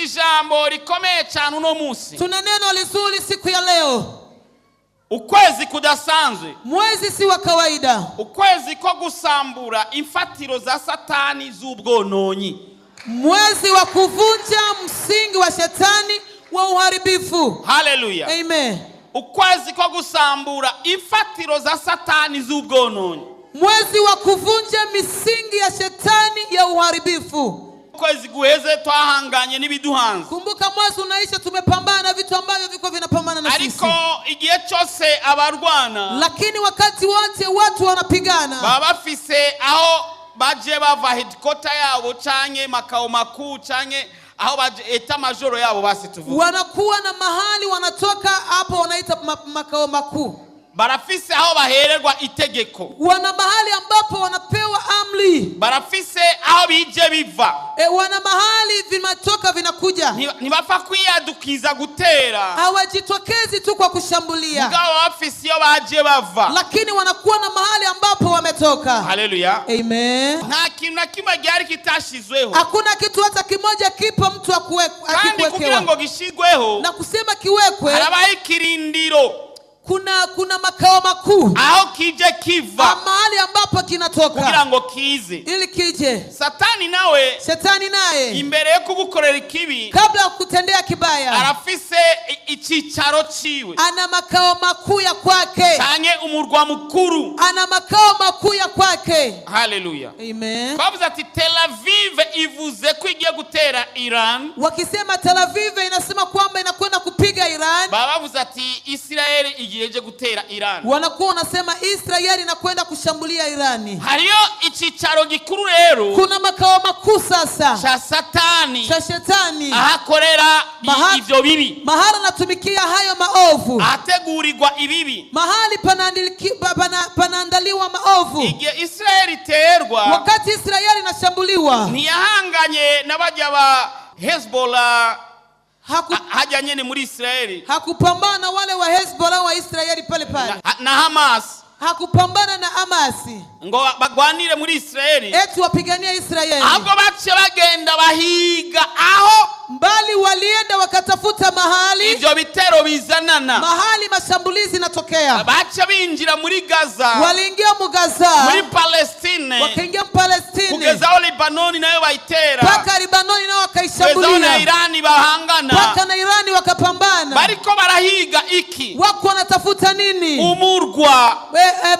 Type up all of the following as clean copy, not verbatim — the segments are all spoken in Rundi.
Ijambo rikomeye cyane uno munsi. Tuna neno lizuri siku ya leo. Ukwezi kudasanzwe. Mwezi si wa kawaida. Ukwezi ko gusambura imfatiro za Satani z'ubwononyi. Mwezi wa kuvunja msingi wa shetani wa uharibifu. Haleluya. Amen. Ukwezi ko gusambura imfatiro za Satani z'ubwononyi. Mwezi wa kuvunja misingi ya shetani ya uharibifu. Ukwezi guheze twahanganye n'ibiduhanze. Kumbuka, mwezi unaisha, tumepambana na vitu ambavyo viko vinapambana na sisi. Ariko igihe cyose abarwana Lakini wakati wote watu wanapigana, baba bafise aho baje bava, headquarter yabo canke makao makuu canke aho baje état-major yabo, basi tuvuge. Wanakuwa na mahali wanatoka, hapo wanaita makao makuu. Barafise aho bahererwa itegeko. Wana mahali ambapo wanapewa amri. Barafise aho bije biva. Wana mahali vinatoka vinakuja. Ntibapfa kwiyadukiza gutera. Hawajitokezi tu kwa kushambulia, Mugabo bafise iyo baje bava. Lakini wanakuwa na mahali ambapo wametoka. Haleluya. Amen. Nta kintu na kimwe gihari kitashizweho. Hakuna kitu hata kimoja kipo mtu Kandi kugira akikuwekewa. ngo gishigweho, Na kusema kiwekwe, harabaho ikirindiro, kuna makao makuu, aho kije kiva, mahali ambapo kinatoka kugira ngo kize. Ili kije. Satani nawe, Shetani naye, imbere yo kugukorera ikibi, kabla ya kutendea kibaya, arafise icicaro ciwe ana makao makuu ya kwake, canke umurwa mukuru. Ana makao makuu ya kwake. Haleluya. Amen. Bavuze ati Tel Aviv ivuze ko igiye gutera Iran, Wakisema Tel Aviv inasema kwamba inakwenda kupiga Iran, baba bavuze ati Isirayeli igiye ije gutera Iran. Wanakuwa wanasema Israeli inakwenda kushambulia Irani. Hariyo icicaro gikuru rero Kuna makao makuu sasa ca Satani, cha shetani, ahakorera ivyo bibi, mahali anatumikia hayo maovu, ahategurirwa ibibi. Mahali panaandaliwa maovu. Igihe Isirayeli iterwa, Wakati Israeli inashambuliwa, ntiyahanganye n'abajya ba Hezbollah hajya nyene muri Isirayeli hakupambana na wale wa Hezbollah wa Israeli pale pale, na Hamas hakupambana na Hamasi ngo bagwanire muri Isirayeli, eti wapigania Israeli, ahubwo baciye bagenda bahiga aho mbali walienda wakatafuta mahali ivyo bitero bizanana. Mahali mashambulizi inatokea. Baca binjira muri Gaza, Waliingia Mugaza, muri Palestine, wakaingia Palestine, kugeza aho Libanoni nayo bayitera, mpaka Libanoni nao kugeza aho na wakaishambulia, Irani bahangana. Mpaka na Irani wakapambana. Bariko barahiga iki? Wako wanatafuta nini? Umurwa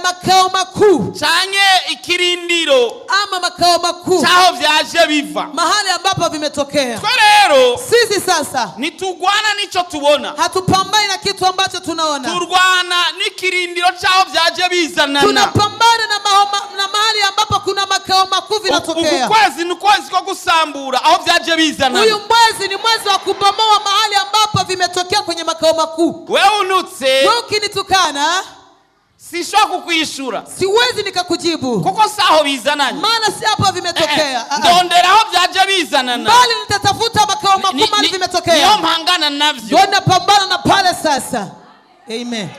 Makao makuu canke ikirindiro ama makao makuu, c'aho vyaje biva. Mahali ambapo vimetokea. Twe rero Sisi sasa ntitugwana n'ico tubona, hatupambani na kitu ambacho tunaona, turwana n'ikirindiro c'aho vyaje bizanana. Tunapambana na mahali ambapo kuna makao makuu Uku vinatokea. kwezi ni ukwezi ko gusambura aho vyaje bizanana. Huyu mwezi ni mwezi wa kubomoa mahali ambapo vimetokea kwenye makao makuu. Wewe unutse, Wewe ukinitukana, sinshobora kukwishura siwezi nikakujibu, kuko saho bizananye. Maana si hapo vimetokea. Ah, ah. Ndondera aho vyaje bizanana. Bali nitatafuta makao makuu mahali Niyo vimetokea, mpangana navyo. Ndio napambana na pale sasa. Amen.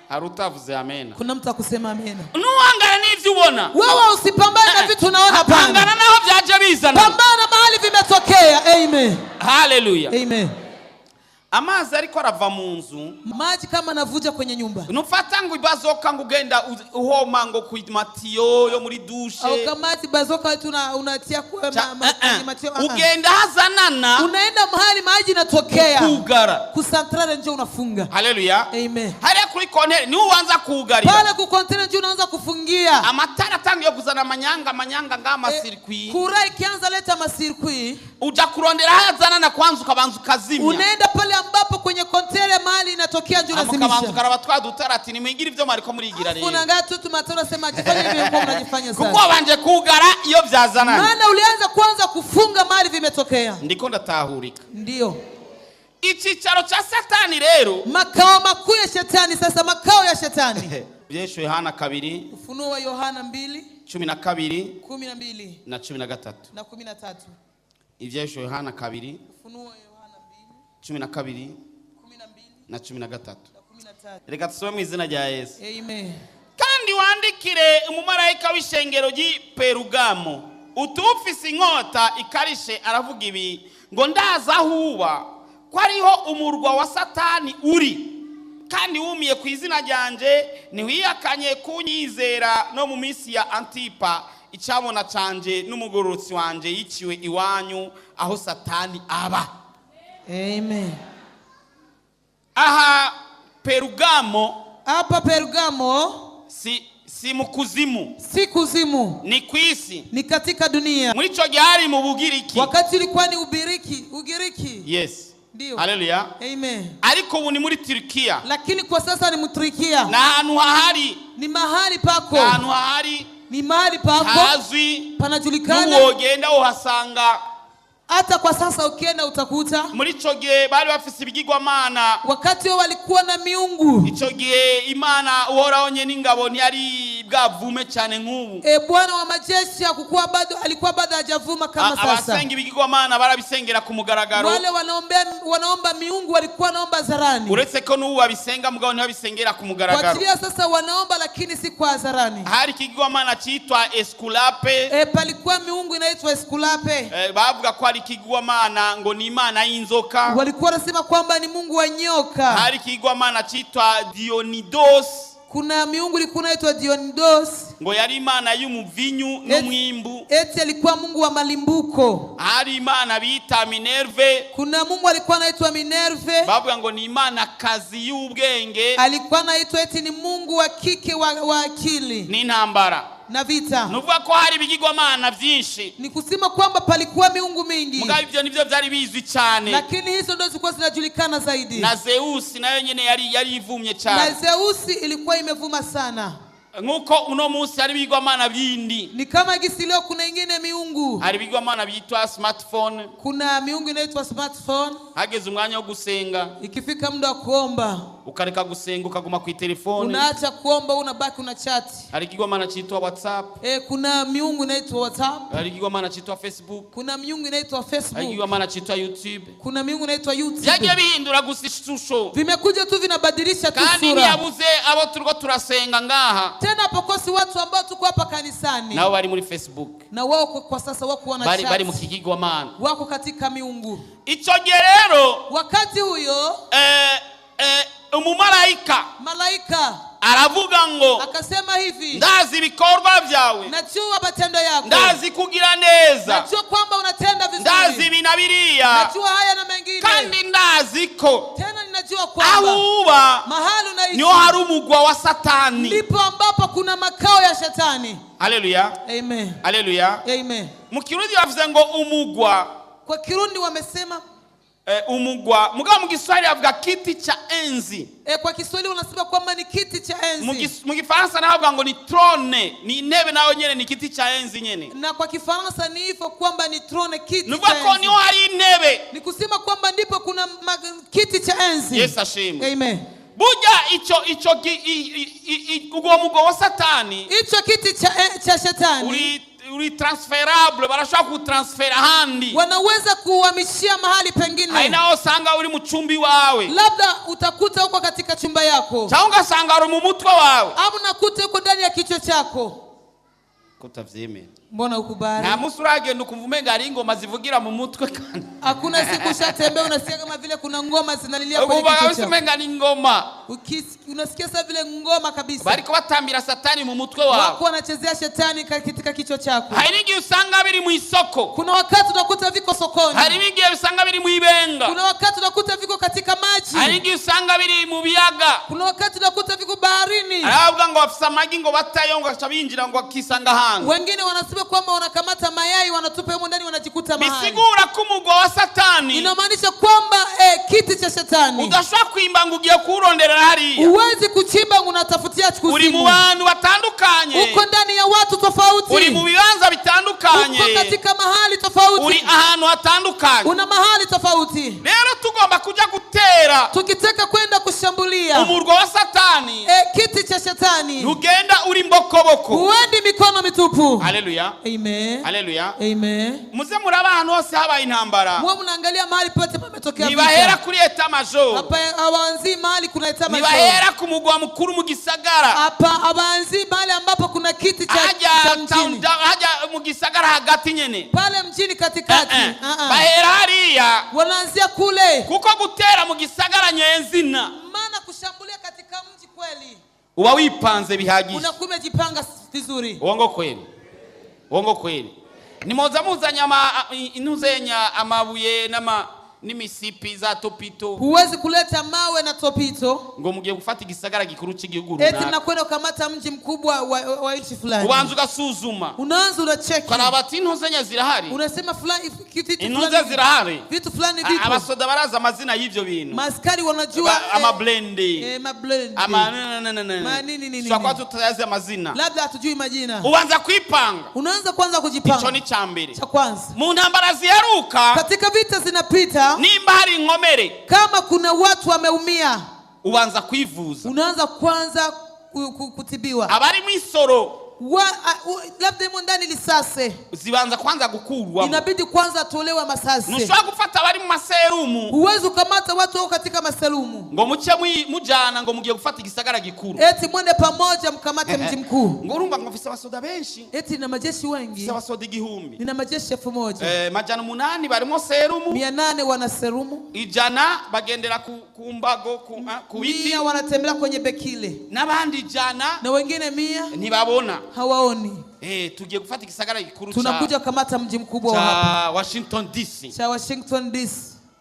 Hari utavuze amena. Kuna mtu akusema amena. Nuhangana n'ivyo ubona. Wewe usipambane na vitu unaona, Hangana hapana. naho vyaje bizanana. Pambana mahali vimetokea. Amen. Haleluya. Amen. Amazi ariko arava mu nzu, Maji kama anavuja kwenye nyumba, nufata ngo ibazoka ngo ugenda uhoma ngo ku matiyo yo muri douche. Au kamati bazoka tu unatia kwa kwenye matio. Ah, ah. Ugenda hazanana, Unaenda mahali maji inatokea, kugara. Ku centrale njo unafunga. Haleluya. Amen. Hariya kuri compteur niwe ubanza kugarira. Pale ku compteur njo unaanza kufungia. Amatara atangiye kuzana amanyanga amanyanga ngaha, ama circuit, Kura ikianza leta ma circuit, uja kurondera hazanana kwanza, ukabanza ukazimya. Unaenda pale ambapo kwenye compteur mahali inatokea njo Hama ukabanza unazimisha. ukaraba twa dutara ati nimwigire ivyo mwariko murigira rero, Unaangalia tu tumatoro, sema jifanye hivi kwa mnajifanya kuko sasa. wabanje kugara iyo vyazanana. Maana ulianza kwanza kufunga mahali vimetokea. Ndiko ndatahurika? Ndio. Icicaro ca Satani rero, Makao makuu ya shetani sasa, makao ya shetani. Byesho Yohana 2, Ufunuo wa Yohana 2, 12 12 na 13. Na 13. Ivyesho Yohana 2, Ufunuo wa Yohana 2, 12 12 na 13. Na 13. Reka tusome mu izina rya Yesu. Amen. Kandi wandikire umumarayika w'ishengero ry'i Perugamo Utufise inkota ikarishe aravuga ibi ngo ndazi aho uba, ko ariho umurwa wa Satani uri, kandi wumiye ku izina ryanje, ntiwihakanye kunyizera no mu minsi ya Antipa, icabona canje n'umugororotsi wanje, yiciwe iwanyu aho Satani aba. Amen. Aha Perugamo Hapa Pergamo si mu kuzimu, si kuzimu, ni ku isi. Ni katika dunia. Muri ico gihe hari mu Bugiriki. Wakati ilikuwa ni Ubiriki, Ugiriki. Yes. Ndio. Haleluya. Amen. Ariko ubu ni muri Turikiya. Lakini kwa sasa ni Mturikia. Ni ahantu hahari. Ni mahali pako. Ni ahantu hahari. Ni mahali pako Hazwi. panajulikana. N'ubu wogenda uhasanga. Hata kwa sasa ukienda utakuta. Muri ico gihe bari bafise ibigirwamana. Wakati wao walikuwa na miungu. Ico gihe Imana Uhoraho nyene ingabo ntiyari bwavume cyane nk'ubu. E, Bwana wa majeshi hakukuwa bado, alikuwa bado hajavuma kama sasa. Abasenga ibigirwamana barabisengera ku mugaragaro. Wale wanaombea, wanaomba miungu walikuwa wanaomba hadharani. Uretse ko n'ubu babisenga, mugabo ntibabisengera ku mugaragaro. Kuachilia sasa wanaomba, lakini si kwa hadharani. Hari ikigirwamana cyitwa Eskulape. E, palikuwa miungu inaitwa Eskulape. Bavuga ko ari ikigirwamana ngo ni imana y'inzoka. Walikuwa wanasema kwamba ni mungu wa nyoka. Hari ikigirwamana cyitwa Dionidos. Kuna miungu ilikuwa inaitwa Dionidos. Ngo yari imana y'umuvinyu n'umwimbu. Eti alikuwa mungu wa malimbuko. Hari imana bita Minerve. Kuna mungu alikuwa anaitwa Minerve. Bavuga ngo ni imana kazi y'ubwenge Alikuwa anaitwa eti ni mungu wa kike wa akili n'intambara. Na vita. Ni ukuvuga ko hari ibigirwamana byinshi. Ni kusema kwamba palikuwa miungu mingi, Mugabo ibyo nibyo byari bizwi cyane. Lakini hizo ndo zilikuwa zinajulikana zaidi. Na Zeusi nayo nyine yari ivumye Na cyane. Zeusi ilikuwa imevuma sana. Nk'uko uno munsi hari ibigirwamana bindi. Ni kama gisi leo kuna ingine miungu. Hari ibigirwamana byitwa smartphone. Kuna miungu inaitwa smartphone. Hageze umwanya wo gusenga, Ikifika muda wa kuomba, ukareka gusenga ukaguma ku telefone. Unaacha kuomba, unabaki una chat. Hari ikigirwamana cyitwa WhatsApp. E, kuna miungu inaitwa WhatsApp. Hari ikigirwamana cyitwa Facebook. Kuna miungu inaitwa Hari Facebook. ikigirwamana cyitwa YouTube. Kuna miungu inaitwa YouTube. Byagiye bihindura gusa ishusho. Vimekuja tu vinabadilisha tu Kandi sura. ntiyabuze abo turiko turasenga ngaha, Tena hapakosi watu ambao tuko hapa kanisani nabo bari muri Facebook, na wao kwa sasa wako wana bari mu chat. kigirwamana. Wako katika miungu. Icyo gihe rero, Wakati huyo, umumarayika malaika aravuga ngo akasema hivi, ndazi ibikorwa byawe, najua matendo yako, ndazi kugira neza, najua kwamba unatenda ndazi vizuri, ibi na biriya, najua haya na mengine, kandi ndazi ko tena ninajua kwamba aho uba mahali unaishi niho hari umugwa wa Satani. Ndipo ambapo kuna makao ya shetani. Haleluya. Amen. Haleluya. Amen. Mu Kirundi bavuze ngo umugwa. Kwa Kirundi wamesema Umugwa, mugabo mu Giswahili bavuga kiti cha enzi. E, kwa Kiswahili wanasema kwamba ni kiti cha Mu enzi. Mu Gifaransa naho bavuga ngo ni trône, ni intebe, nayo nyene ni kiti cha enzi nyene. Na kwa Kifaransa ni hivyo kwamba ni trône, kiti Ni ukuvuga cha ko enzi. niho hari intebe. Ni kusema kwamba ndipo kuna kiti cha enzi. Yesu ashimwe. Amen. Burya ico uwo mugwa wa Satani Hicho kiti cha shetani uri transférable, barashobora kuwutransfera ahandi. Wanaweza kuuhamishia mahali Hari pengine. naho usanga uri mu cumbi wawe, Labda utakuta huko katika chumba yako, cyangwa ugasanga uri mu mutwe wawe. au unakuta huko ndani ya kichwa chako. Kutavyemera? Mbona ukubali? Nta munsi uragenda ukumva umenga hari ingoma zivugira mu mutwe kandi. Hakuna siku ushatembea unasikia kama vile kuna ngoma zinalilia kwenye Ukumva kichwa kabisa chako. umenga ni ingoma. Unasikia sasa vile ngoma kabisa. Bariko batambira Satani mu mutwe wawe. Wako wanachezea shetani katika kichwa chako. Hari n'igihe usanga biri mu isoko. Kuna wakati unakuta viko sokoni. Hari n'igihe usanga biri mu ibenga. Kuna wakati unakuta viko katika Hari maji. n'igihe usanga biri mu biyaga. Kuna wakati unakuta viko baharini. Hari abavuga ngo bafise amagi ngo batayo, ngo baca binjira ngo bakisanga hanze. Wengine wanasema kwamba wanakamata mayai wanatupa humo ndani, wanajikuta mahali. Bisigura ko umugwa wa Satani Inamaanisha kwamba kiti cha shetani udashobora kwimba ngo ugiye kuwuronderera hariya. Huwezi kuchimba unatafutia Uri mu kuzimu. bantu batandukanye, Uko ndani ya watu tofauti, uri mu bibanza bitandukanye, uko katika mahali uri tofauti, ahantu hatandukanye. una mahali tofauti. Rero tugomba Tugomba kuja gutera Tukitaka kwenda kushambulia umurwa wa Satani, kiti cha shetani, ntugenda uri mbokoboko. Huendi mikono mitupu. Haleluya. Amen. Haleluya. Amen. Muze muraba ahantu hose habaye intambara, Muwe mnaangalia mahali pote pametokea ntibahera vita. Kuri état-major, Hapa hawaanzii mahali kuna état-major. Ntibahera ku mugwa mukuru mu gisagara. Hapa hawaanzii mahali ambapo kuna kiti cha Hajya cha town mjini, down, hajya mu gisagara hagati nyene. Pale mjini katikati. Eh, eh. Ah, ah. Bahera hariya, Wanaanzia kule, kuko gutera mu gisagara nyenzina maana kushambulia katika mji kweli uba wipanze bihagije. Unakuwa umejipanga vizuri. Uongo kweli? Uongo kweli? Nimuza muzanye ama intuzenya amabuye n'ama n'imisipi za topito Huwezi kuleta mawe na topito ngo mugiye gufata igisagara gikuru cy'igihugu eti runaka. mnakwenda kukamata mji mkubwa wa nchi fulani. Ubanza ugasuzuma, Unaanza unacheki, ukaraba ati intuzenya zirahari, unasema fulani kitu intuze fulani, zirahari. vitu fulani vipo. Abasoda barazi amazina y'ivyo bintu. Maaskari wanajua Amablende, mablende, ama na- Ma nini, nini, Tushobora kuba nini. tutayazi amazina. Labda hatujui majina. Ubanza kwipanga. Unaanza kwanza Ico kujipanga. ni ca mbere. Cha kwanza, Mu ntambara ziheruka, katika vita zinapita, nimba hari inkomere, kama kuna watu wameumia, ubanza kwivuza. Unaanza kwanza kutibiwa. Abari mu isoro, Labda imo ndani lisase, zibanza kwanza gukurwamo. Inabidi kwanza atolewe masase. Ntushobora gufata abari mu maserumu Huwezi ukamata watu wako katika maserumu ngo muce mujana ngo mugiye gufata igisagara gikuru. Eti mwende pamoja mkamate mji mkuu. Ngo urumva ngo mfise abasoda benshi, Eti nina majeshi wengi, mfise abasoda 1000. Nina majeshi 1000. 800 barimo serumu, 800 wana serumu, 100 bagendera ku mbago, ku biti, 100 wanatembea kwenye bekile, n'abandi 100 na wengine 100 ntibabona. Hawaoni. Tugiye gufata igisagara gikuru Tunakuja kukamata mji mkubwa wa hapa ca Washington DC. Cha Washington DC.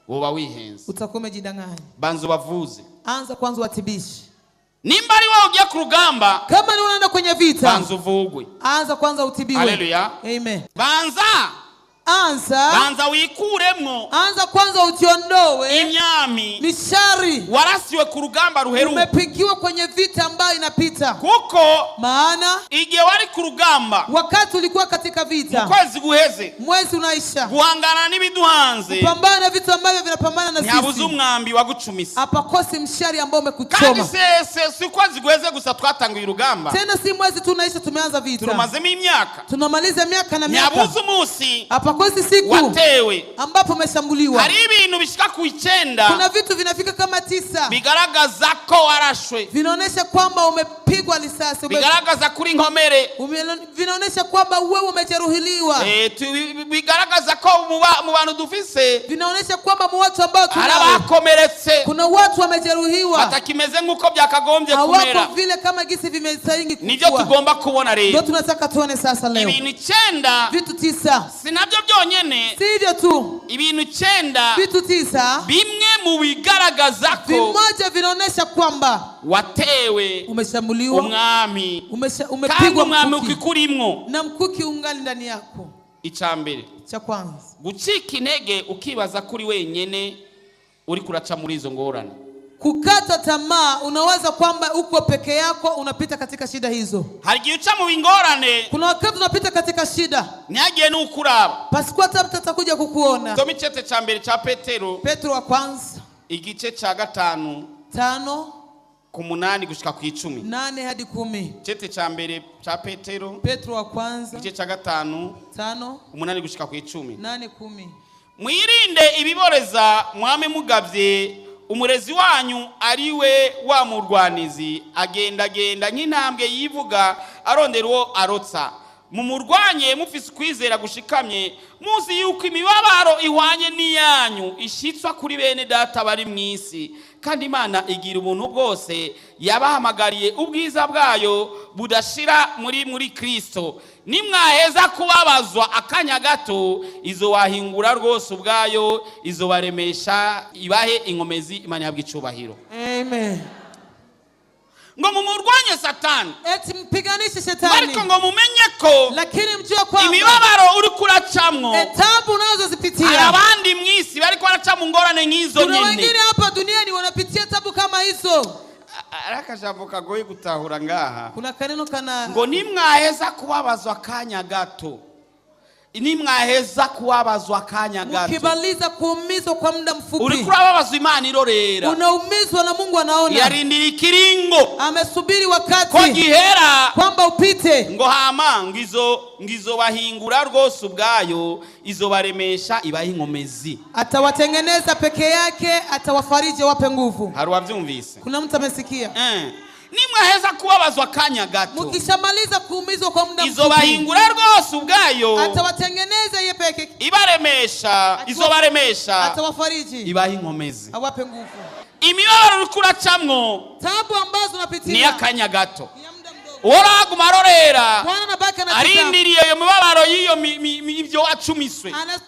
Woba wihenze. Utakuwa umejidanganya. Banza ubavuze. Anza kwanza watibishi. Nimba ari wowe ugiye ku rugamba, Kama ni unaenda kwenye vita, banza uvugwe. Anza kwanza utibiwe. Haleluya. Amen. Banza, Anza, banza wikuremwo anza kwanza ujiondoe imyami mishari warasiwe ku rugamba ruheruka, umepigiwa kwenye vita ambayo inapita. Kuko Maana igihe wari ku rugamba, wakati ulikuwa katika vita, mu kwezi guheze, mwezi unaisha, guhangana n'ibiduhanze, kupambana na vitu ambavyo vinapambana na ntihabuze sisi, umwambi wagucumise. Hapakosi mshari ambao Kandi umekuchoma. si ukwezi guheze gusa twatanguye urugamba, Tena si mwezi tu unaisha, tumeanza vita, turumazemo imyaka. Tunamaliza miaka na miaka, Ntihabuze umunsi hapakosi siku watewe. Ambapo umeshambuliwa. Hari ibintu bishika ku 9 Kuna vitu vinafika kama 9 bigaragaza ko warashwe, vinaonyesha kwamba umepigwa risasi, bigaragaza kuri inkomere, vinaonyesha kwamba wewe umejeruhiwa, bigaragaza ko mu bantu dufise vinaonyesha kwamba mu watu ambao hari tunao abakomeretse, kuna watu wamejeruhiwa, batakimeze nk'uko byakagombye kumera. Hawako vile kama gisi vimestahili Nibyo kukua. tugomba kubona Ndio rero. tunataka tuone sasa leo. Ibintu 9, Vitu 9, si nabyo byonyene, si hivyo tu, ibintu 9, vitu 9 bimwe mu bigaragaza ko vimoja vinaonyesha kwamba watewe umeshambuliwa, umwami, kandi umepigwa umwami mkuki ukikurimwo. Na mkuki ungali ndani yako. Icya mbere, Cha kwanza, gucika intege ukibaza kuri wenyene uri kuraca muri izo ngorane. Kukata tamaa, unawaza kwamba uko peke yako unapita katika shida hizo. Hari igihe uca mu ingorane, Kuna wakati unapita katika shida ntihagire n'ukuraba. Pasikuwa hata mtu atakuja kukuona. Soma icete cya mbere cya Petero, Petro wa kwanza igice cya 5, 5, ku 8 gushika ku 10. 8 hadi 10. Icete cya mbere cya Petero, Petro wa kwanza igice cya 5, 5, 8 gushika ku 10. 8, 10. Mwirinde ibiboreza, mwame mugabye. Umurezi wanyu ari we wa murwanizi agendagenda nk'intambwe yivuga arondera uwo arotsa. Mumurwanye mufise ukwizera gushikamye, muzi yuko imibabaro ihwanye n'iyanyu ishitswa kuri bene data bari mu isi. Kandi Imana igira ubuntu bwose yabahamagariye ubwiza bwayo budashira muri Kristo. Nimwaheza kubabazwa akanya gato, izobahingura rwose ubwayo, izobaremesha, ibahe inkomezi. Imana ihabwe icubahiro. Amen. Ngo mumurwanye Satani, Eti mpiganishe shetani, ariko ngo mumenye ko lakini mjue kwamba imibabaro uri kuracamwo, tabu hari unazozipitia, abandi mu isi bariko baraca mu ngorane nk'izo kuna nyene. Wengine hapa duniani wanapitia tabu kama hizo. Ari akajambo kagoye gutahura ngaha, Kuna kaneno kana ngo nimwaheza kubabazwa akanya gato, Nimwaheza kubabazwa akanya gato. Mkimaliza kuumizwa kwa muda mfupi. Uriko urababazwa, Imana irorera. Unaumizwa na Mungu anaona. Yarindira ikiringo Amesubiri ko wakati gihera, kwamba upite, ngo hama ngizo ngizobahingura rwose ubwayo, izobaremesha, ibaha inkomezi. Atawatengeneza peke yake, atawafariji, awape nguvu. Hari uwabyumvise? Kuna mtu amesikia? Eh. Nimwaheza kubabazwa akanya gato, Mkishamaliza kuumizwa kwa muda mfupi, izobahingura rwose ubwayo, atawatengeneza yeye peke, ibaremesha, izobaremesha, atawafariji, ibaha inkomezi. Awape nguvu. Imibabaro uriko uracamwo Tabu ambazo ni unapitia akanya gato. ni ya muda mdogo. Uhoraho aguma arorera, Bwana anabaki anatazama, arindiriye iyo mibabaro y'iyo ibyo wacumiswe. Anasubiri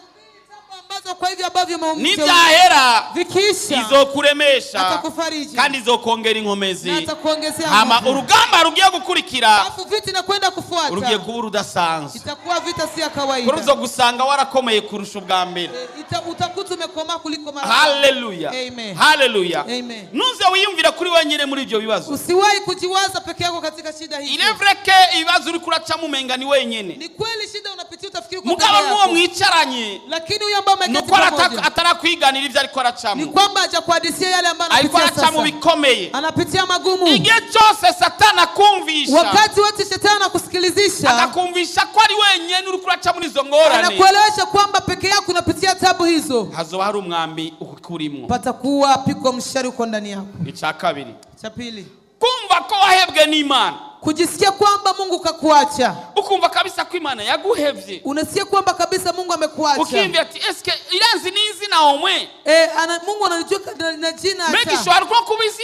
tabu ambazo kwa hivyo ambavyo umeumizwa. Nibyahera, Vikiisha, izokuremesha atakufariji kandi izokongera na inkomezi. atakuongezea Hama nguvu. urugamba rugiye gukurikira Alafu vita inakwenda kufuata rugiye kuba urudasanzwe, itakuwa vita si ya kuri kawaida. uzogusanga warakomeye kurusha ubwa mbere. E, utakuta umekomaa kuliko mara. Haleluya! Amen. Haleluya! Amen. Ntuze wiyumvira kuri wenyine muri ibyo bibazo. Usiwahi kujiwaza peke yako katika shida hizi. Il est vrai que ibibazo uriko uracamo umenga ni wenyine, Ni kweli shida unapitia utafikiri uko mugabo peke n'uwo yako. mwicaranye, Lakini huyo ambaye umeketi nuko pamoja atarakwiganira ibyo ariko ni aracamo. kwamba hajakuhadisia yale ambayo Ariko anapitia araca mu sasa. bikomeye. Anapitia magumu. Igihe cyose Satani akumvisha, Wakati wote shetani anakusikilizisha, akakumvisha ko ari wenyine uriko uraca muri izo ngorane, anakuelewesha kwamba peke yako unapitia tabu hizo, hazoba hari umwambi ukurimwo. patakuwa piko mshari uko ndani yako. Icya kabiri, Cha pili, kumva ko wahebwe n'Imana. Kujisikia kwamba Mungu kakuacha. Ukumva kabisa ko Imana yaguhevye. Unasikia kwamba kabisa Mungu amekuacha. Ukiyumvira ati eske iranzi nizi naomwe? E, Mungu anajua na jina Mbega hata. ishobora kuba kuba izi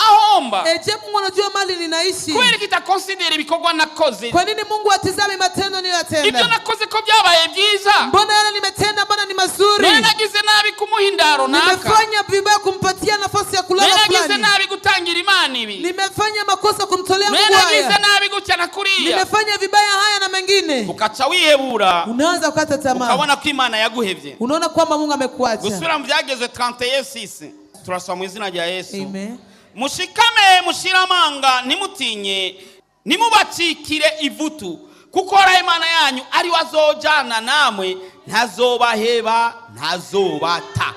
ahomba? E, je, Mungu anajua mali ninaishi? Kubera ko itakonsidera ibikorwa nakoze? Kwa nini Mungu atizami matendo Ibyo niliyoyatenda? nakoze ko byabaye byiza? Mbona yale nimetenda, mbona ni mazuri? None nagize nabi kumuha indaro naka? Nimefanya vibaya kumpatia nafasi ya None kulala nagize fulani. nabi gutangira Imana ibi? Nimefanya makosa kumtolea None Mungu nagize haya. nabi gutya na kuriya? Nimefanya vibaya haya na mengine. Ukaca wihebura, Unaanza kukata tamaa. ukabona ko Imana yaguhevye. Unaona kwamba Mungu amekuacha. Gusubira mu Byagezwe 31:6, turasoma mu izina rya Yesu. Amen. Mushikame mushire amanga, ntimutinye, ntimubacikire ivutu, kuko Uhoraho Imana yanyu ari we azojana namwe, ntazobaheba, ntazobata.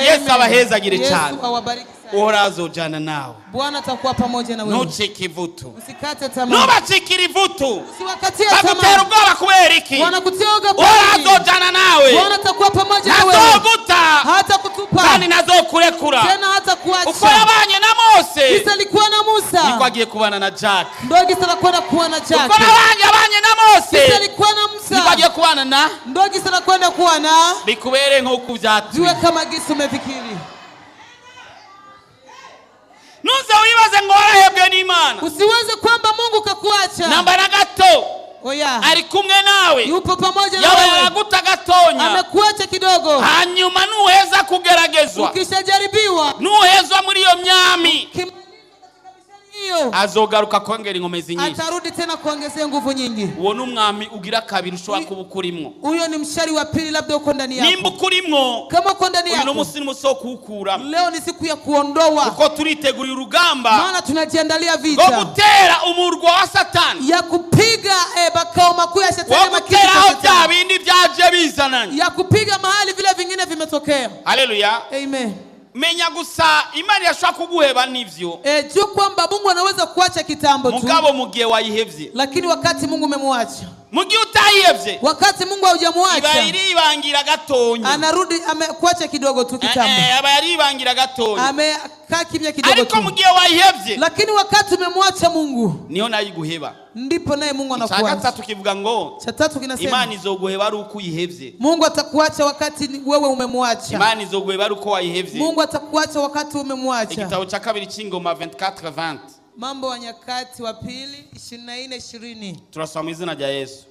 Yesu abahezagire Yesu cyane. awabariki sana. Uhoraho azojana nawe. Bwana atakuwa pamoja na wewe. Ntucike ivutu. Usikate tamaa. Ntubacikire ivutu. Usiwakatie Bagutera tamaa. ubwoba kubera iki? Wanakutia woga kwa Uhoraho nini? azojana nawe. Bwana atakuwa pamoja na wewe. Ntazoguta Hata kutupa kandi ntazokurekura. tena, hata Uko kuacha. yabanye na Mose, Gisa alikuwa na niko Musa, agiye kubana na Jack. ndio gisa anakwenda kuwa na Uko Jack. nabanye abanye na Mose, Gisa alikuwa na niko Musa, agiye kubana na. ndio gisa anakwenda kuwa na. Bikubere nk'uko ubyatuye. Jue kama gisa umefikiri. Ntuze wibaze ngo warahebwe n'Imana. Usiwaze kwamba Mungu kakuacha. Namba na gato. Oya, Ari kumwe nawe. yupo pamoja na Yaba wewe. yaraguta gatonya, Amekuacha kidogo. hanyuma nuheza kugeragezwa, Ukishajaribiwa, nuhezwa muri iyo myami, kimaliza katika mishari hiyo, azogaruka kongera inkomezi nyinshi. atarudi tena kuongezea nguvu nyingi. Uwo ni umwami ugira kabiri ushobora kuba ukurimwo. Huyo ni mshari wa pili, labda uko ndani yako. Nimba ukurimwo, Kama uko ndani uyu ni yako, umunsi n'umunsi wo kuwukuramo, leo ni siku ya kuondoa, kuko turiteguriye urugamba maana tunajiandalia rwo vita gutera umurwa wa Satani, ya kupiga makao makuu ya shetani wo ama kiti gutera cha aho bya shetani, bindi byaje bizananye. Ya kupiga mahali vile vingine vimetokea. Haleluya! Amen. Menya gusa Imana irashobora kuguheba n'ivyo, Juu kwamba Mungu anaweza kuacha kitambo tu, mugabo mu gihe wayihevye, lakini wakati Mungu umemwacha, mu gihe utayihevye, wakati Mungu iba haujamuacha, iribangira gatonya. Anarudi amekuacha kidogo tu kitambo, Aba yaribangira gatonya, amekaa kimya kidogo ariko mu tu, gihe wayihevye, lakini wakati umemwacha Mungu, niho nayo iguheba. Ndipo naye Mungu Icya anakuacha. gatatu kivuga ngo Cha tatu kinasema Imana izoguheba ari uko uyihevye. Mungu atakuacha wakati wewe umemwacha. Imana izoguheba ari uko wayihevye. Mungu atakuacha wakati umemwacha. Igitabo cya kabiri cy'Ingoma 24:20. Mambo wa Nyakati wa Pili 24:20. Turasoma mu izina rya Yesu.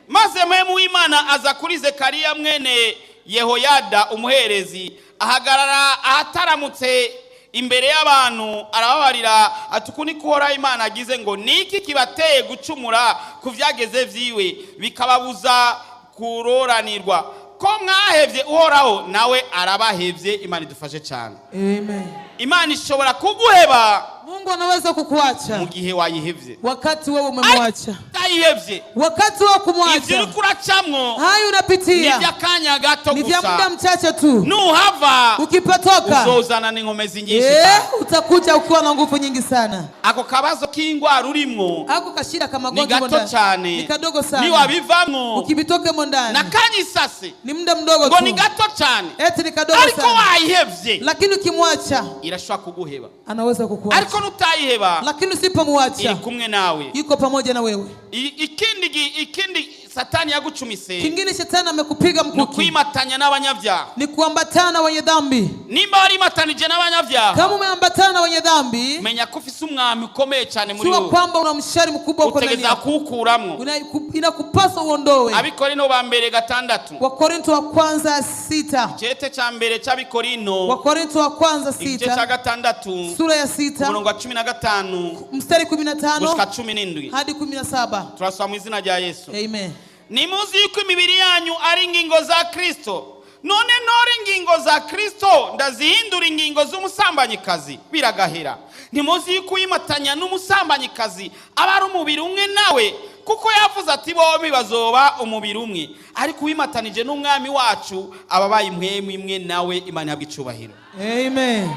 Maze Mpwemu w'Imana aza kuri Zekariya mwene Yehoyada umuherezi, ahagarara ahataramutse imbere y'abantu, arababarira ati: "Uku niko Uhoraho Imana agize ngo: Niki kibateye gucumura ku byageze vyiwe, bikababuza kuroranirwa? Ko mwahevye Uhoraho, nawe arabahevye." Imana idufashe cyane. Amen. Imana ishobora kuguheba. Mungu anaweza kukuacha mu gihe wayihevye. Wakati wewe umemwacha. Utayihevye, Wakati wewe ivyo kumwacha, uriko uracamwo hayo ni unapitia ivy'akanya gato ni vya muda gusa. Mchache tu. Nuhava Ukipatoka, uzozana n'inkomezi nyinshi eh, cyane. Utakuja ukiwa na nguvu nyingi sana. Ako kabazo k'ingwara urimwo Ako kashida ni kama magonjwa gato ndani cyane. Ni kadogo sana. Niwabivamwo Ukivitokemo ndani nakanyisase ni muda mdogo ngo tu, ni gato cyane, eti ni kadogo ariko sana, wayihevye lakini ukimwacha irashobora kuguheba, anaweza kukuacha, ariko nutayiheba lakini iri usipomwacha kumwe nawe. Yuko pamoja na wewe. Ikindi Satani yagucumise Kingine shetani amekupiga ni mkuki ukwimatanya n'abanyabyaha. Ni kuambatana wenye dhambi. Nimba warimatanije n'abanyabyaha, Kama umeambatana na wenye dhambi, menya ko ufise umwami ukomeye cyane muri jua wowe, kwamba una mshari mkubwa uko ndani utegeza yako. kuwukuramwo. Inakupaswa uondoe. Abikorino ba mbere 6. Wakorinto wa kwanza 6. Icete cya mbere cy'Abikorino, Wakorinto wa kwanza igice cya 6, 6, sura ya 6, umurongo wa 15 mstari 15 gushika 17. Hadi 17. Turasoma mu izina rya Yesu. Amen. Nimuzi yuko imibiri yanyu ari ingingo za Kristo? None ntore ingingo za Kristo ndazihindura ingingo z'umusambanyikazi? Biragahera. Ntimuzi yuko uyimatanya n'umusambanyikazi aba ari umubiri umwe nawe? Kuko yavuze ati: bombi bazoba umubiri umwe. Ariko uwimatanije n'Umwami wacu aba abaye impwemu imwe nawe. Imana ihabwa icubahiro. Amen.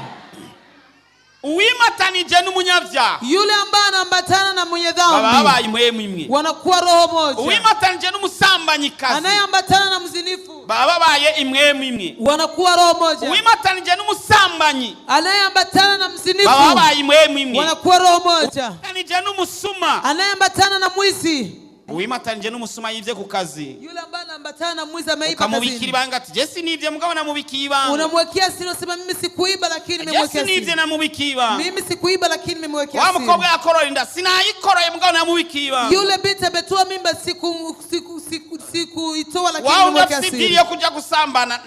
Uwimatanije n'umunyabyaha Yule ambaye anaambatana na mwenye baba dhambi babaye impwemu imwe. Wanakuwa roho moja. Uwimatanije n'umusambanyikazi Anayeambatana na mzinifu baba babaye impwemu imwe. Wanakuwa roho moja. Uwimatanije n'umusambanyi Anayeambatana na mzinifu baba babaye impwemu imwe. Wanakuwa roho moja. Uwimatanije n'umusuma, Anayeambatana na mwizi, uwimatanije n'umusuma yivye ku kazi, yule ambaye anaambatana na mwizi ameiba ukamubikira kazini, ibanga ati: je sinivye, mugabo namubikiye ibanga. Unamwekea siri, unasema mimi sikuiba lakini Je nimemwekea sinivye, siri. namubikiye ibanga. Mimi sikuiba lakini nimemwekea Wa siri. mukobwa yakorora inda, sinayikoroye, mugabo namubikiye ibanga. Yule binti ametoa mimba, siku siku siku sikuitoa lakini Wa wundi nimemwekea afise siri. idiri yo kuja gusambana,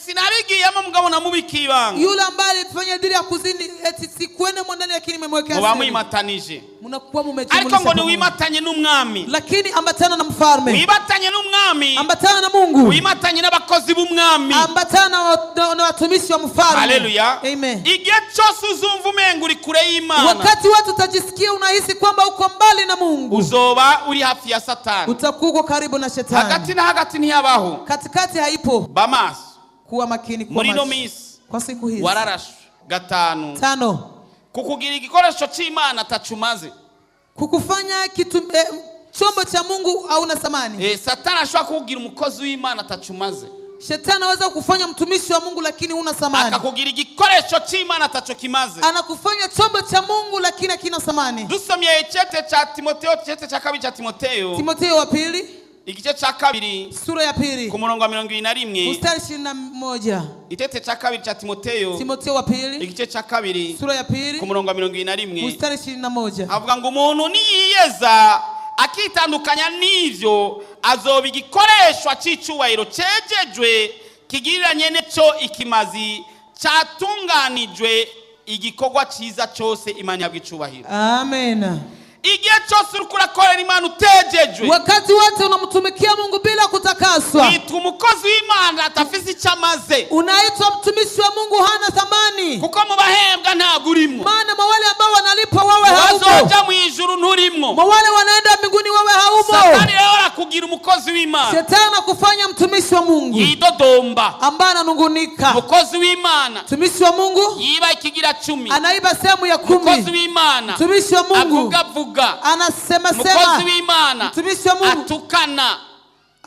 sinabigiyemo, mugabo namubikiye ibanga. Yule ambaye alifanya dili ya kuzini, eti sikuenda ndani lakini nimemwekea Muba siri. mwimatanije, Mnakuwa ariko ngo mumejumulisha pamoja. niwimatanye n'Umwami. Lakini ambatana na mfalme. Wimatanye n'Umwami. Ambatana na Mungu. Wimatanye n'abakozi b'Umwami. Ambatana na watumishi wa mfalme. Haleluya. Amen. Igihe cyose uzumva umenga uri kure y'Imana, Wakati watu utajisikia unahisi kwamba uko mbali na Mungu, uzoba uri hafi ya Satani. Utakuwa uko karibu na shetani. Hagati na hagati ntiyabaho. Katikati haipo. Ba maso. Kuwa makini, kuwa Muri ino macho. minsi Kwa siku hizi, wararashwe. 5, 5, kukugira igikoresho cy'Imana atacumaze. Kukufanya kitu chombo cha Mungu hauna thamani. Satani ashobora kukugira umukozi w'Imana atacumaze. Shetani anaweza kufanya mtumishi wa Mungu lakini huna thamani. Akakugira igikoresho cy'Imana ataco kimaze. Anakufanya chombo cha Mungu lakini hakina thamani. Dusomye icete cya Timoteyo, icete cya kabiri cya Timoteyo, Timotheo wa pili, igice cya kabiri, sura ya pili, ku murongo wa 21. Mstari 21. Icete cya kabiri cya Timoteyo, Timotheo wa pili, igice cya kabiri, sura ya pili, ku murongo wa 21, mstari 21. Avuga ngo umuntu niyiyeza akitandukanya n'ivyo azoba igikoreshwa c'icubahiro cejejwe kigiriranye neco ikimazi catunganijwe igikorwa ciza cose. Imana ihabwa icubahiro. Amen. Igihe cyose uriko urakorera Imana utejejwe, Wakati wote unamtumikia Mungu bila kutakaswa, witwa umukozi w'Imana atafise icyo amaze, unaitwa mtumishi wa Mungu hana thamani. Kuko mu bahembwa ntabwo urimo. Maana mwa wale ambao wanalipwa wewe haumo, bazoja mu ijuru nturimwo. mwa wale wanaenda mbinguni wewe haumo. Satani rero arakugira umukozi w'Imana Shetani anakufanya mtumishi wa Mungu yidodomba, ambaye ananungunika. Umukozi w'Imana Mtumishi wa Mungu yiba ikigira cumi, anaiba sehemu ya umukozi 10. w'Imana Mtumishi wa Mungu avugavuga, anasema umukozi sema. w'Imana Mtumishi wa Mungu atukana,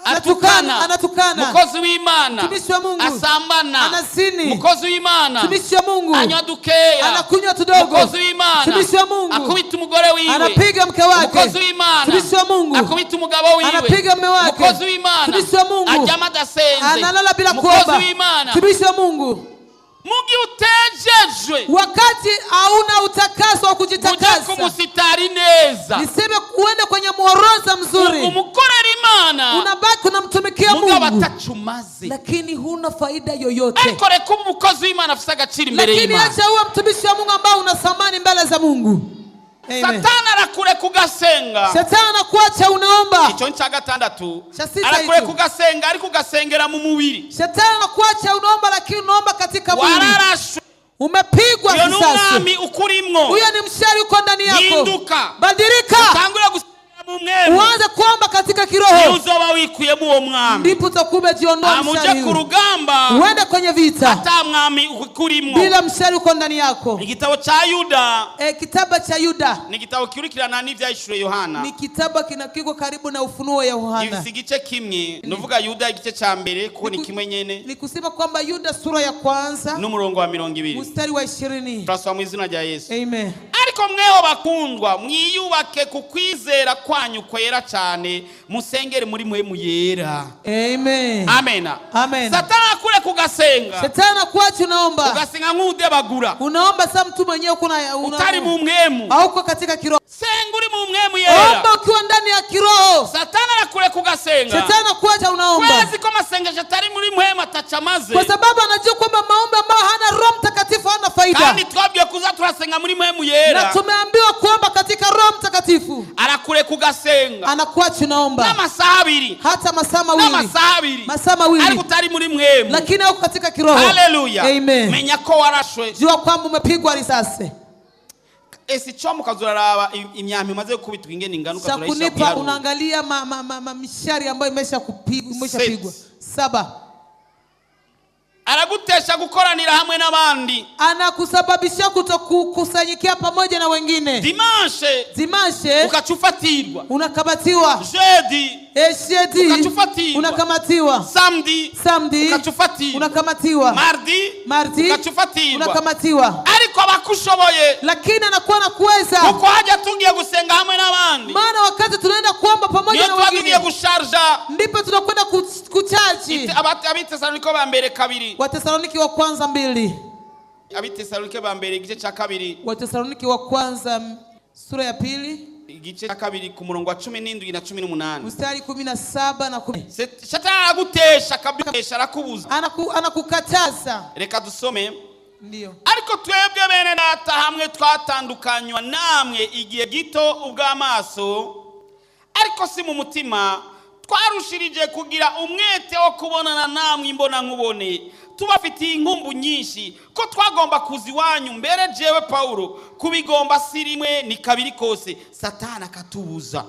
anatukana, anatukana. Umukozi w'Imana Mtumishi wa Mungu asambana, anazini. Umukozi w'Imana Mtumishi wa Mungu anywa dukeya, anakunywa tudogo. Umukozi w'Imana Mtumishi wa Mungu akubita umugore wiwe, anapiga mke wake. Umukozi w'Imana Mtumishi wa Mungu akubita umugabo wiwe, anapiga mume wake. Umukozi w'Imana Mtumishi wa Mungu aryama adasenze, analala bila umukozi kuomba. w'Imana. Mtumishi wa Mungu, Mu gihe utejejwe, wakati hauna utakaso wa ujye kujitakasa, ku musitari neza, niseme uende kwenye muoroza mzuri, umukorera Imana, unabaki unamtumikia mugabo Mungu atacumaze. Lakini huna faida yoyote. Ariko reka ube umukozi w'Imana afise agaciro imbere Lakini y'Imana. acha uwe mtumishi wa Mungu ambao una thamani mbele za Mungu. Amen. Satani arakureka ugasenga. Shetani anakuacha unaomba. Icyo ni cya gatandatu. Cha sita Arakureka hicho. ugasenga, ariko ugasengera mu mubiri. Shetani anakuacha unaomba, lakini unaomba katika mwili. Wararashwe. Umepigwa Uyo ni risasi. umwami ukurimwo. Huyo ni mshari uko ndani yako. Hinduka. Badilika, Utangure gusenga mu mwemu. uanze kuomba katika Niyo kiroho, uzoba wikuyemo uwo mwami, ndipo utakuwa umejiondoa amuje mshari ku huu, rugamba uende kwenye vita ata mwami ukurimwo. bila mshari uko ndani yako. Igitabo cya Yuda Kitabu cha Yuda ni igitabo kikurikirana n'ivyahishuriwe Yohana. ni kitabu kinakiko karibu na Ufunuo ya Yohana. Gifise igice kimwe, nuvuga Yuda igice ca mbere kuko ni kimwe nyene, Ni kusema kwamba Yuda sura ya kwanza n'umurongo wa 20. mstari wa 20. Turasoma mu izina rya Yesu. Amen. Ariko mweho bakundwa, mwiyubake ku kwizera kwanyu kwera cyane, musengere muri mwe yera. Amen. Amena. Amen. Satani akure kugasenga, Shetani akuache unaomba. ugasenga nk'udebagura, Unaomba saa mtu mwenyewe kuna utari mu mwemu. hauko katika kiroho. Senga uri mu mwemu yera. Omba ukiwa ndani ya kiroho. Satani arakure kugasenga, Shetani akuacha unaomba. kwezi ko amasengesho atari muri mwemu ataca amaze. Kwa sababu anajua kwamba maombi ambayo hana Roho Mtakatifu hana faida. Kandi twabwiye kuza turasenga muri mwemu Na yera. tumeambiwa kuomba katika Roho Mtakatifu. Arakure kugasenga Anakuacha unaomba n'amasaha abiri, hata masaa mawili, n'amasaha abiri, masaa mawili, ariko utari muri mwemu. lakini hauko katika kiroho. Haleluya. Amen. Menya ko warashwe. Jua kwamba umepigwa risasi. Ese ico mukazuraraba imyambi imaze gukubitwa ingene ingana, Cha ukazurayisha kunipa kuyiharura. unaangalia mishari ambayo imeshapigwa. 7. Aragutesha gukoranira hamwe n'abandi. Anakusababishia kutokukusanyikia pamoja na wengine. Dimanche Dimanche ukaca ufatirwa, unakamatiwa. jeudi Eshedi ukacufatirwa, unakamatiwa. Samedi Samedi ukaca ufatirwa, unakamatiwa. Mardi Mardi ukaca ufatirwa. unakamatiwa. Ariko abakushoboye, Lakini anakuwa na kuweza, kuko hajya tugiye gusenga hamwe n'abandi, maana wakati tunaenda kuomba pamoja niyo na tuba tugiye wengine gusharja. ndipo tunakwenda kuchaji. Abitesalonike ba mbere 2, Watesaloniki wa kwanza 2, Abitesalonike ba mbere igice cya 2, Watesaloniki wa kwanza sura ya 2 igice cya 2 ku murongo wa 17 na 18. mstari 17 na 10. Satani aragutesha kabisa, arakubuza. Anakukataza. Reka dusome. Ndio. Ariko twebwe bene data, hamwe twatandukanywa namwe igihe gito ubw'amaso, ariko si mu mutima, twarushirije kugira umwete wo kubonana namwe imbona nkubone, tubafitiye inkumbu nyinshi ko twagomba kuza iwanyu mbere. Jewe Paulo kubigomba si rimwe ni kabiri kose, Satani akatubuza.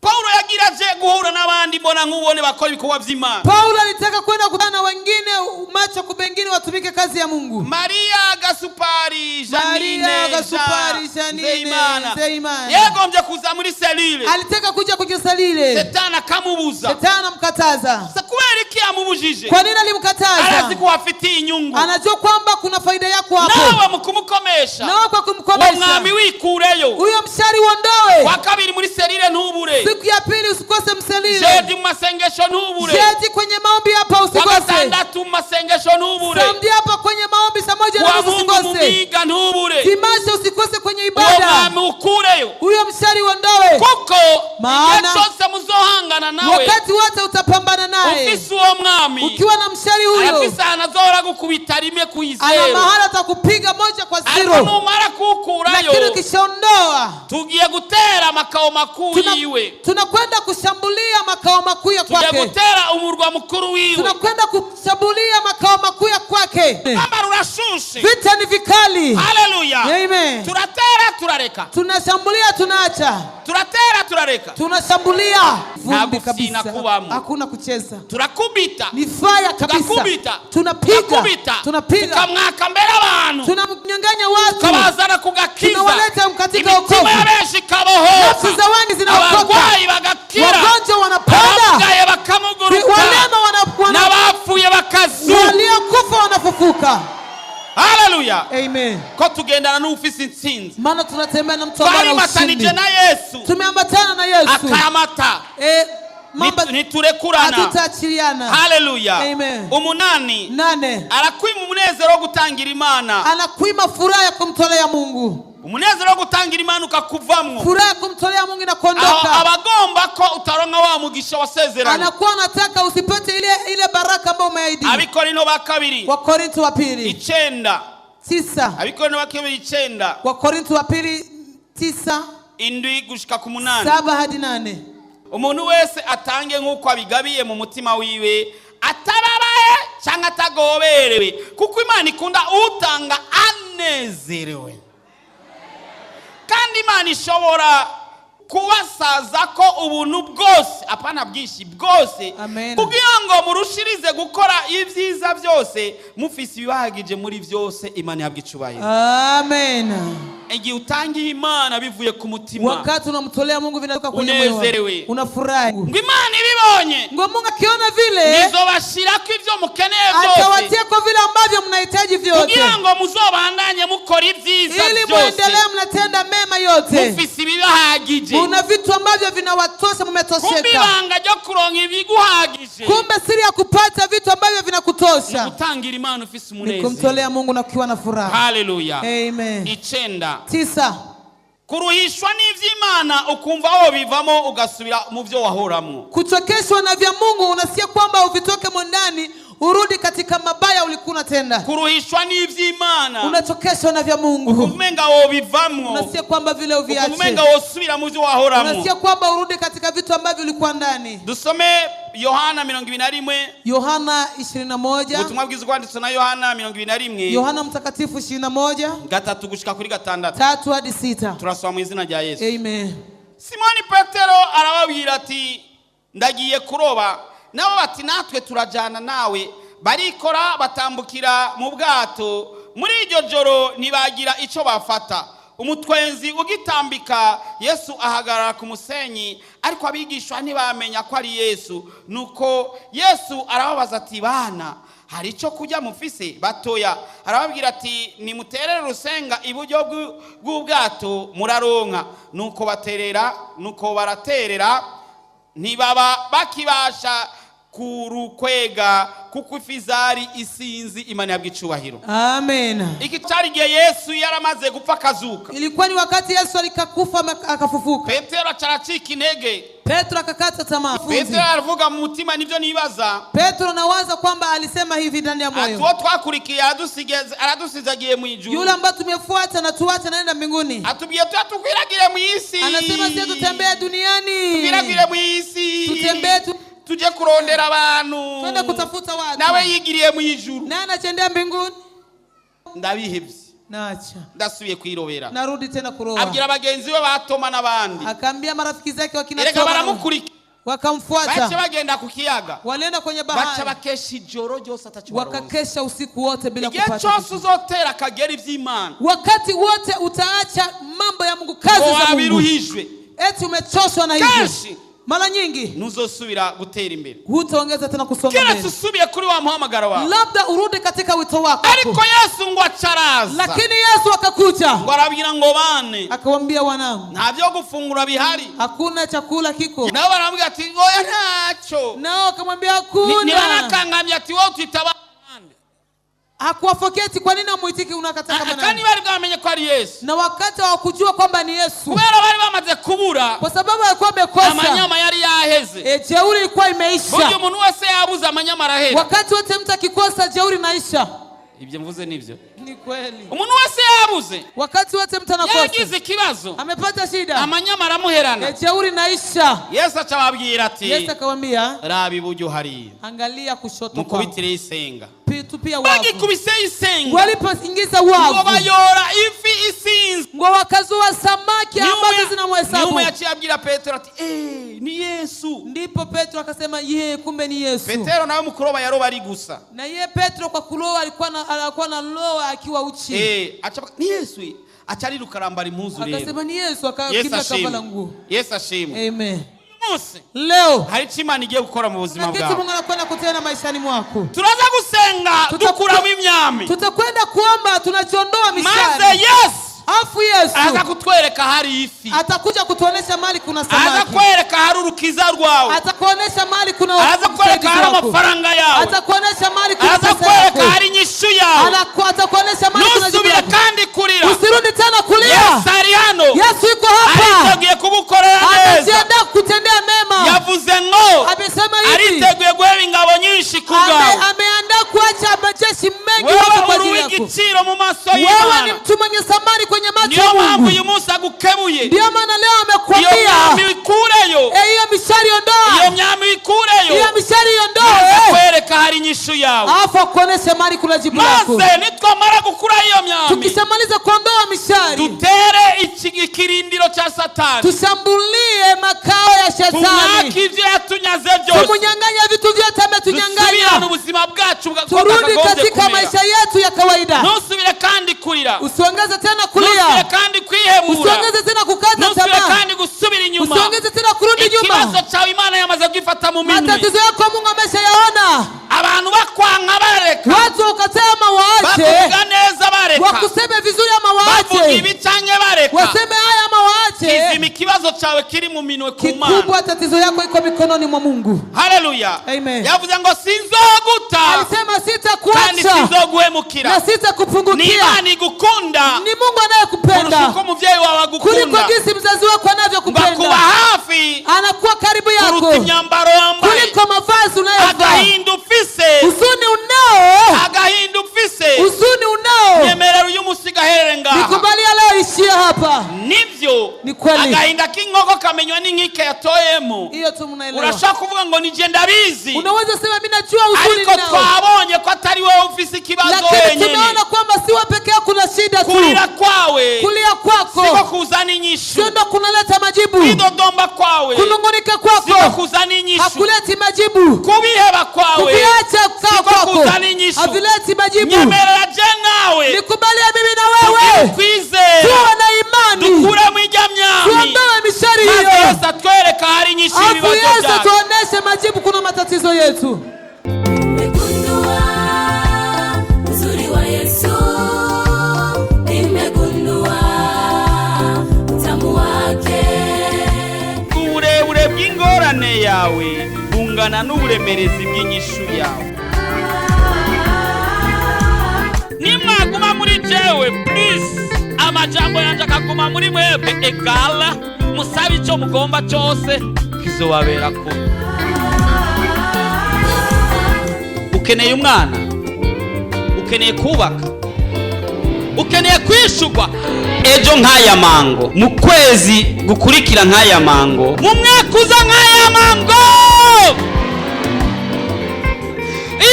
Paulo yagira aje guhura n'abandi mbona nkubone bakora ibikorwa by'Imana. Paulo alitaka kwenda kukutana na wengine macho kwa wengine watumike kazi ya Mungu. Maria Gasupari, Janine, Maria Gasupari, Jean Janine, Nzeyimana Nzeyimana. yegombye kuza muri cellule, Alitaka kuja kwenye cellule, Satani akamubuza. Shetani anamkataza. Sa kubera iki yamubujije? Kwa nini Arazi alimkataza? ko hafitiye inyungu. Anajua kwamba kuna faida yako hapo. Nawe mu kumukomesha, Nawe kwa uwo kumkomesha mwami wikureyo. huyo mshari uondoe. Wa kabiri muri cellule ntubure, Siku ya pili usikose mselile. jeudi mu masengesho ntubure, Jeti kwenye maombi hapa wa usikose. gatandatu mu masengesho ntubure, Samedi hapa kwenye maombi saa moja na wa nusu Mungu usikose. mumiga ntubure. Dimashe usikose kwenye Uwo ibada. mwami ukureyo, Huyo mshari uondoe. kuko igihe Maana cyose muzohangana nawe, wakati wote utapambana naye. ufise uwo mwami, Ukiwa na mshari huyo, arafise ahantu azohora gukubita rimwe ku ana izero, mahala atakupiga moja kwa ariko zero, numara kuwukurayo, lakini ukishaondoa, tugiye gutera amakao makuu yiwe, tunakwenda kushambulia makao makuu ya tugiye kwake, gutera umurwa mukuru wiwe. tunakwenda kushambulia makao makuu ya kwake. Urugamba rurashushe. Vita ni vikali. Haleluya. Amen. Turatera turareka, Tunashambulia tunaacha, turatera turareka, tunashambulia. Vumbi gufyina kabisa, kubamo. hakuna kucheza, turakubita, ni fire kabisa. tukakubita, Tunapiga, tukakubita, tunapiga, tukamwaka mbere abantu, tunamnyang'anya watu, tukabazana kugakiza, tunawaleta katika imitima wokovu. ya benshi ikabohoka, Nafsi za wengi zinaokoka, abarwayi bagakira, wagonjwa wanapona, abamugaye bakamuguruka, walema n'abapfuye bakazuka. waliokufa wanafufuka. Haleluya. Amen. Ko tugendana n'ufise intsinzi. Maana tunatembea na mtu ambaye ana Twarimatanije ushindi. na Yesu Tumeambatana na Yesu. akaramata. Mamba Ntiturekurana. hatutaachiliana. Haleluya. Amen. 8, 8, arakwima umunezero wo gutangira Imana. anakuima furaha ya kumtolea Mungu. Umunezero wo gutangira Imana ukakuvamwo. Furaha ya kumtolea Mungu Aho inakuondoka. abagomba ko utaronka wa mugisha wasezeranye. Anakuwa anataka usipate ile baraka ambayo umeahidiwa. Abikorino ba kabiri Wakorintho wa pili 9, 9, Abikorino ba kabiri 9, Wakorintho wa pili 9 7 gushika ku 8. 7 hadi 8. Umuntu wese atange nk'uko abigabiye mu mutima wiwe, atababaye cyangwa atagoberewe, kuko Imana ikunda utanga anezerewe. Kandi Imana ishobora kubasaza ko ubuntu bwose, apana bwinshi, bwose, Amen. kugira ngo murushirize gukora ibyiza byose, mufise ibibahagije muri byose. Imana ihabwa icubahiro. Amen. Igihe utangiye Imana bivuye ku mutima, Wakati unamtolea Mungu vinatoka kwenye moyo wako. Unezerewe. Unafurahi. Ngo Imana ibibonye, Ngo Mungu akiona vile, izobashirako ibyo mukeneye byose, atawatia kwa vile ambavyo mnahitaji vyote, kugira ngo muzobandanye mukora ibyiza ili byose, muendelee mnatenda mema yote, mufise ibibahagije. Muna vitu ambavyo vinawatosha, Kumbe mumetosheka. ibanga ryo kuronka ibiguhagije Kumbe siri ya kupata vitu ambavyo vinakutosha gutangira Imana ufise ni umunezero. kumtolea Mungu na kukiwa na furaha. Haleluya. Amen. 9. 9. Kuruhishwa n'ivy'Imana, ukumva aho bivamo ugasubira mu byo wahoramwo. Kuchokeshwa na vya Mungu, unasikia kwamba uvitoke mondani urudi katika mabaya ulikuwa unatenda. Kuruhishwa n'ivy'Imana, Unachokeshwa na vya Mungu, umenga wobivamwo, unasikia kwamba vile ukumva uviache, umenga wosubira mu byo wahoramwo. Unasikia kwamba urudi katika vitu ambavyo ulikuwa ndani. Dusome Yohana 21. Yohana 21. Ubutumwa bwiza bwanditswe na Yohana 21. Yohana Mtakatifu 21, 3 gushika kuri 6. 3 hadi 6. Turasoma mu izina rya Yesu. Amen. Simoni Petero arababwira ati: "Ndagiye kuroba." Nabo bati: "Natwe turajyana nawe." Barikora batambukira mu bwato. Muri iryo joro ntibagira icyo bafata. Umutwenzi ugitambika, Yesu ahagarara ku musenyi, ariko abigishwa ntibamenya ko ari Yesu. Nuko Yesu arababaza ati: "Bana, hari icyo kurya mufise?" Batoya. Arababwira ati: "Nimuterere urusenga iburyo bw'ubwato, muraronka." Nuko baterera, nuko baraterera, ntibaba bakibasha kurukwega kuko ifi zari isinzi. Imana yabwa icubahiro. Amen. Iki cyari igihe Yesu yaramaze gupfa akazuka. Ilikuwa ni wakati Yesu alikakufa akafufuka. Petero aca aracika intege. Petro akakata tamaa. Petero aravuga mu mutima, nibyo nibaza, Petro nawaza kwamba alisema hivi ndani ya ati moyo, uwo twakurikiye aradusize agiye mu ijuru. Yule ambaye tumefuata na tuacha naenda mbinguni, Atubwiye tuya tukwiragire mu isi, anasema sisi tutembee duniani, tukwiragire mu isi, tutembee tu, tujye kurondera abantu. Twende kutafuta watu. Nawe yigiriye mu ijuru. Naye anatembea mbinguni. Ndabihevye, Naacha, ndasubiye kwirobera. Narudi tena kuroa. Abwira bagenzi be ba Toma n'abandi. Akaambia marafiki zake wakina Erega Toma, baramukurikira, baca wakamfuata, bagenda ku kiyaga, walienda kwenye baca bahari, bakesha ijoro ryose ataco baronse. Wakakesha usiku wote bila Igihe kupata cyose kitu. uzotera akagera ivy'Imana, Wakati wote utaacha mambo ya Mungu, kazi ngo za Mungu, wabiruhijwe, eti umechoshwa na hivyo, kenshi mara nyingi ntuzosubira gutera imbere, hutaongeza tena kusonga keretse mbele, usubiye kuri wa muhamagaro wawe. Labda urudi katika wito wako. Ariko Yesu ngo acaraza, Lakini Yesu akakuja, ngo arabwira ngo: "Bane, akawambia wanangu, nta byo gufungura bihari." Hakuna chakula kiko. Nabo baramubwira ati: "Oya, ntacyo." Nao akamwambia hakuna. Ntibanakangamye ati: "Wowe twitaba." Hakuwafokea eti kwa nini hamuitiki, unakataa kama Kandi nani? bari bwamenye ko ari Yesu, Na wakati hawakujua kwamba ni Yesu, kubera bari bamaze kubura, kwa sababu alikuwa amekosa. Amanyama yari yaheze. E, jeuri ilikuwa Burya imeisha. umuntu wese yabuze amanyama arahera. Wakati wote mtu akikosa, jeuri inaisha. Ibyo mvuze nibyo. Ni kweli. Umuntu wese yabuze, Wakati wote mtu anakosa, yagize ikibazo, amepata shida, amanyama aramuherana. E, jeuri inaisha. Yesu aca ababwira ati: Yesu akawambia, "Raba iburyo hariya, angalia kushoto kwako, mukubitireho isenga." Tupia wavu. Bagikubiseho isenga, Walipoingiza ngo wavu, bayora ifi isinzi. Ngo wakazua samaki ambazo zinamhesabu. Niwe yaciye abwira Petero ati: "Eh, ni Yesu." Ndipo Petro akasema ye, kumbe ni Yesu. Petero nawe mu kuroba yaroba ari gusa. Na ye Petro kwa kuloa alikuwa na loa akiwa uchi. Eh, aca avuga, "Ni Yesu." Aca ariruka arambara impuzu rero. Akasema ni Yesu, Yesu akakimbia akavala ashimwe. nguo. Yesu ashimwe. Amen. Uyu munsi Leo hari icyo Imana igiye gukora mu buzima kuna kitu bwawe. Mungu anakwenda kutenda maishani mwako. Turaza gusenga, dukuramo imyambi, Tutakwenda kuomba, tunajiondoa maze mishale, Yesu afu Yesu aza kutwereka hari ifi, atakuja kutuonesha mahali kuna aza samaki, kwereka hari urukiza rwawe, atakuonesha mahali kuna aza kwereka usaidizi hari wako, amafaranga yawe, atakuonesha mahali kuna aza pesa kwereka yako, hari inyishu yawe. Atakuonesha mahali kuna jibu Ntusubire lako. kandi kurira. Usirudi tena kulia. Yesu ari hano. Yesu yuko hapa, Ariteguye kugukorera neza. anajiandaa kutendea mema. Yavuze ngo Amesema hivi, ariteguye guheba ingabo nyinshi ku bwawe. Ameandaa kuacha majeshi mengi Wewe wako kwa uri ajili yako. uw'igiciro mu maso Wewe ni y'Imana. mtu mwenye thamani kwenye macho Niyo ya mpamvu Mungu. uyu munsi agukebuye. Ndiyo maana leo Iyo amekuambia, myambi wikureyo. Eh, hiyo mishari Iyo ondoa, myambi wikureyo. hiyo mishari iondoe, Kwereka ahari inyishu yawe. Alafu akuoneshe mahali kuna jibu lako. Maze nitwamara gukura iyo myambi, Tukishamaliza kuondoa mishari, dutere ikirindiro cya Satani, tushambulie makao ya shetani, tumwake ibyo yatunyaze byose, tumunyang'anya vitu vyote dusubirane ametunyang'anya, ubuzima bwacu turudi bwakagombye katika kumera. Maisha yetu ya kawaida. Ntusubire kandi kurira, Usiongeze tena ntusubire kulia, kandi kwihebura, usiongeze tena kukata ntusubire tamaa, kandi gusubira inyuma. Usiongeze tena kurudi Ikibazo nyuma. cyawe Imana yamaze kwifata mu minwe. Matatizo yako Mungu ameshayaona. Abantu bakwanka bareka, Watu ukataa ama waache, bakuvuga neza bareka, wakuseme vizuri ama bavuga waache, ibi canke bareka, waseme haya ama waache. Kizima ikibazo cyawe kiri mu minwe ku Mana. Kikubwa, tatizo yako iko mikononi mwa Mungu. Haleluya. Amen. Yavuze ngo sinzoguta Alisema kandi sitakuacha sinzoguhemukira. Na Ni sitakupungukia. Imana igukunda Ni Mungu kurusha uko anayekupenda umuvyeyi wawe kuliko agukunda, jinsi mzazi wako ngo akuba anavyokupenda. Hafi Anakuwa karibu kuruta yako imyambaro wambaye. Kuliko mavazi unayovaa. Agahinda ufise, Huzuni unao, agahinda ufise, huzuni unao, nyemerera uyu musi gaherere ngaha. Nikubalia leo ishie hapa. Nivyo, Ni kweli. Agahinda k'inkoko kamenywa n'inkike yatoyemo. Hiyo tu mnaelewa. Urashobora kuvuga ngo nije ndabizi, Unaweza sema mimi najua huzuni ariko ninao, twabonye ko atari wowe ufise ikibazo lakini wenyine. Tumeona kwamba si wewe peke yako kuna shida tu. Kurira kwawe Kulia siko kwako kuzana inyishu, sio ndo kunaleta majibu. Kwidodomba kwawe Kunungunika siko kwako kuzana inyishu, hakuleti majibu. Kubiheba kwawe Kuviacha kukaa siko kwako kuzana inyishu. havileti majibu. Nyemerera je nawe Nikubalia mimi na tugire wewe ukwizera, tuwe na imani, dukuremo ijya myami, tuondoe mishari maze hiyo, Yesu atwereka ahari inyishu afu y'ibibazo Yesu byacu. tuoneshe majibu kuna matatizo yetu. Nimegundua uzuri wa Yesu, nimegundua utamu wake. Uburebure bw'ingorane yawe bungana n'uburemerezi bw'inyishu yawe. Nimwaguma muri jewe please, amajambo yanje akaguma muri mwebwe, egala musabe icyo mugomba cyose kizobabera kure. Ukeneye umwana, ukeneye kubaka, ukeneye kwishurwa ejo nk'aya mango, mu kwezi gukurikira nk'aya mango, mu mwaka uza nk'aya mango,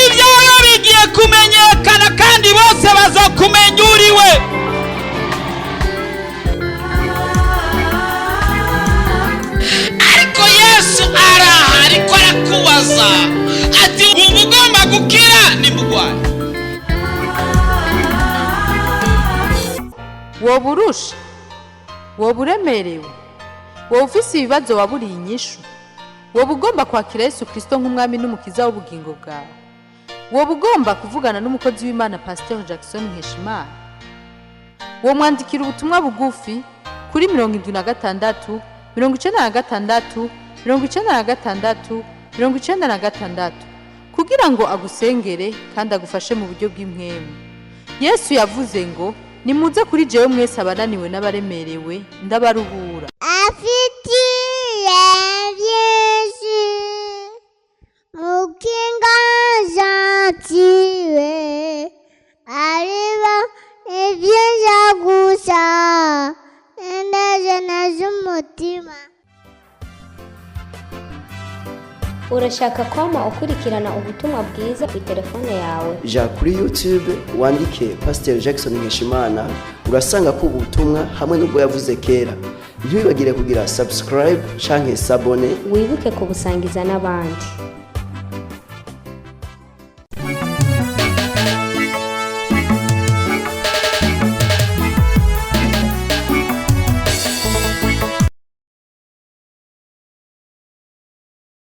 ibyawe bigiye kumenyekana kandi bose bazakumenya uriwe. Ariko Yesu araha ariko arakubaza ati ubu ugomba gukira nimugwaye. Woba urusha, woba uremerewe, woba ufise ibibazo waburiye inyishu, woba ugomba kwakira Yesu Kirisito nk'umwami n'umukiza w'ubugingo bwawe, woba ugomba kuvugana n'umukozi w'Imana Pasiteri Jackson Nkeshimana, womwandikira ubutumwa bugufi kuri 76 96 96 96 kugira ngo agusengere kandi agufashe mu buryo bw'impwemu. Yesu yavuze ngo nimuze kuri jewe mwese abananiwe n'abaremerewe, ndabaruhura. Afitiye byinshi mukinga gentile ariba ibyiza gusa indajana z'umutima. Urashaka kwama ukurikirana ubutumwa bwiza ku telefone yawe? Ja kuri YouTube wandike Pasiteri Jackson Nkeshimana, urasanga ko ubutumwa hamwe n'ubwo yavuze kera. Ntiwibagire kugira subscribe canke s'abonner. Wibuke kubusangiza n'abandi.